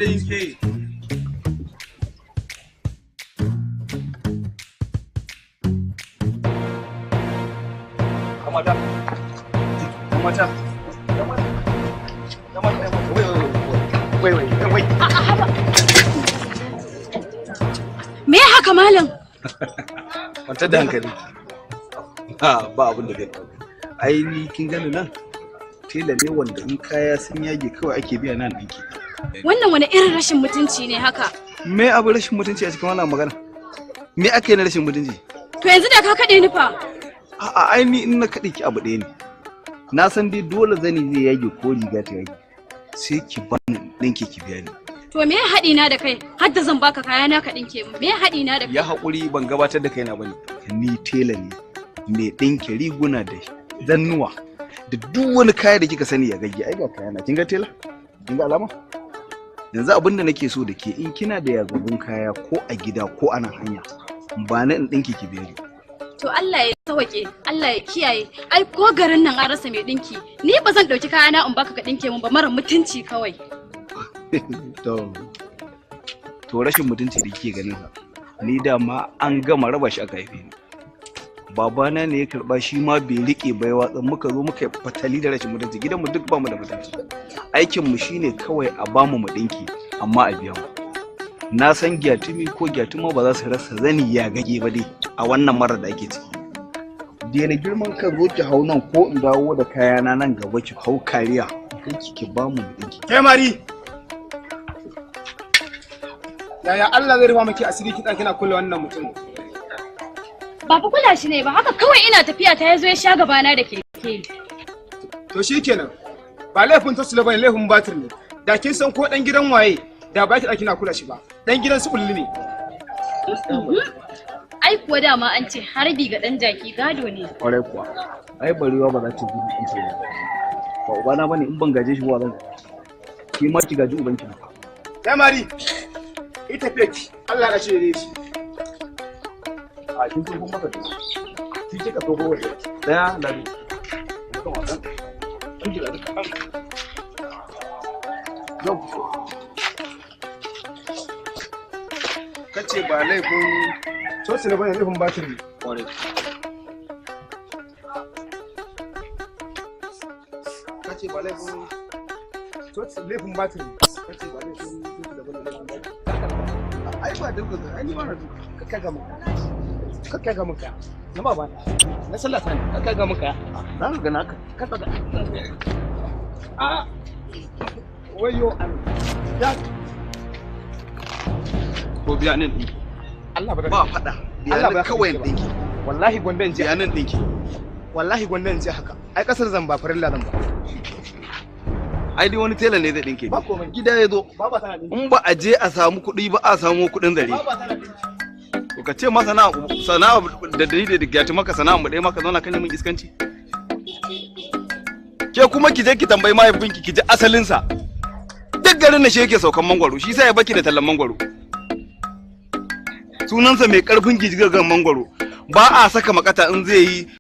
Ɗinke. Kamata. Kamata. Kamata. Wait, wait, wait, wait. Me haka, malam? Kwantar da hankali. Ha, ba abin da zai faru. Ai ni kin gani nan, tela ne wanda in kaya sun yage kawai ake biya nan ɗinki. Wannan wani irin rashin mutunci ne haka? Me abu rashin mutunci a cikin wannan magana? Me aka yi na rashin mutunci? To yanzu da ka kaɗe ni fa? A'a, ai ni in na kaɗe ki abu ɗaya ne. Na san dai dole zani zai yage ko riga ta yage. Sai ki bani ɗinki ki biya ni. To me haɗi na da kai? Har da zan baka kaya na ka ɗinke mu. Me haɗi na da kai? Ya haƙuri, ban gabatar da kaina bane. Ni tela ne mai ɗinke riguna da zannuwa da duk wani kaya da kika sani ya gagge. Ai ga kaya na, kin ga tela? Kin ga alama? Yanzu abin da nake so da ke, in kina da yagagun kaya ko a gida ko a nan hanya, ba na in ɗinki ki biya ni. To Allah ya sauke, Allah ya kiyaye. Ai ko garin nan an rasa mai ɗinki. Ni ba zan ɗauki kaya na in baka ka ɗinke mun ba, mara mutunci kawai. To rashin mutunci da kike ganin sa, ni dama an gama raba shi aka haife ni. Babana ne ya karba, shi ma bai rike bai watsan, muka zo muka yi fatali da rashin mutunci. Gidanmu duk bamu da mutunci. Aikin mu shine kawai a bamu mu dinki, amma a biya mu. Na san gyatumi ko gyatuma ba za su rasa zani ya gage ba dai a wannan marar da ake ciki. Daina girman kan, zo ki hau nan ko in dawo da kayana nan gaba ki hau kariya kai ki bamu mu dinki. Ke Mari! Yaya Allah zai rufa miki asiri ki kina kula wannan mutum? Ba fa kula shi ne ba, haka kawai ina tafiya ta yazo ya sha gabana da keke. To shikenan. Ba laifin Tosilo bane, laifin Batir ne. Da kin san ko dan gidan waye, da ba ki da kina kula shi ba. Dan gidan su Bulli ne. Ai kuwa dama an ce harbi ga dan jaki gado ne. Kwarai kuwa. Ai barewa ba za ta gudu in ce ba. Ba ubana bane, in ban gaje shi ba zan. Ki ma ki gaji ubanki. Ke Mari! Ita tafiya ki. Allah ya shirye shi. A kin tsohon masa ne. Ki kika tsoho waje. Daya labi. Kace ba laifin Tosilo bane, laifin Batir ne. Kwarai. Kace ba laifin Tosilo, laifin Batir ne. Kace ba laifin Tosilo bane, laifin Batir. Ai ba duka, ai ni ba na duka. Kakka ga mun. Kakka ga mun kaya. Na baba na sallata ne. Kakka ga mun kaya. Za ka ga naka. Kakka ga. A wayo Allah. Ya Ko biya nan ɗinki. Allah ba Ba faɗa. Biya Allah nan ba kawai ɗinki. Wallahi gwandan ji. Biya nan ɗinki. Wallahi gwandan ji haka. Ai kasar zan ba farilla zan ba. Ai dai wani tela ne zai ɗinke. Ba komai. Gida ya zo. Baba tana ɗinki. In ba a je a samu kuɗi ba a samu kuɗin zare. Baba tana ɗinki. To ka ce ma sana'a sana'a da dalili da gyati maka sana'a mu ɗaya maka zauna kan min iskanci. Ke kuma ki je ki tambayi mahaifinki ki ji asalinsa. Duk garin na shi yake saukan mangwaro, shi sa ya baki da tallan mangwaro. Sunansa mai karfin gijigar mangwaro. Ba a saka makata in zai yi.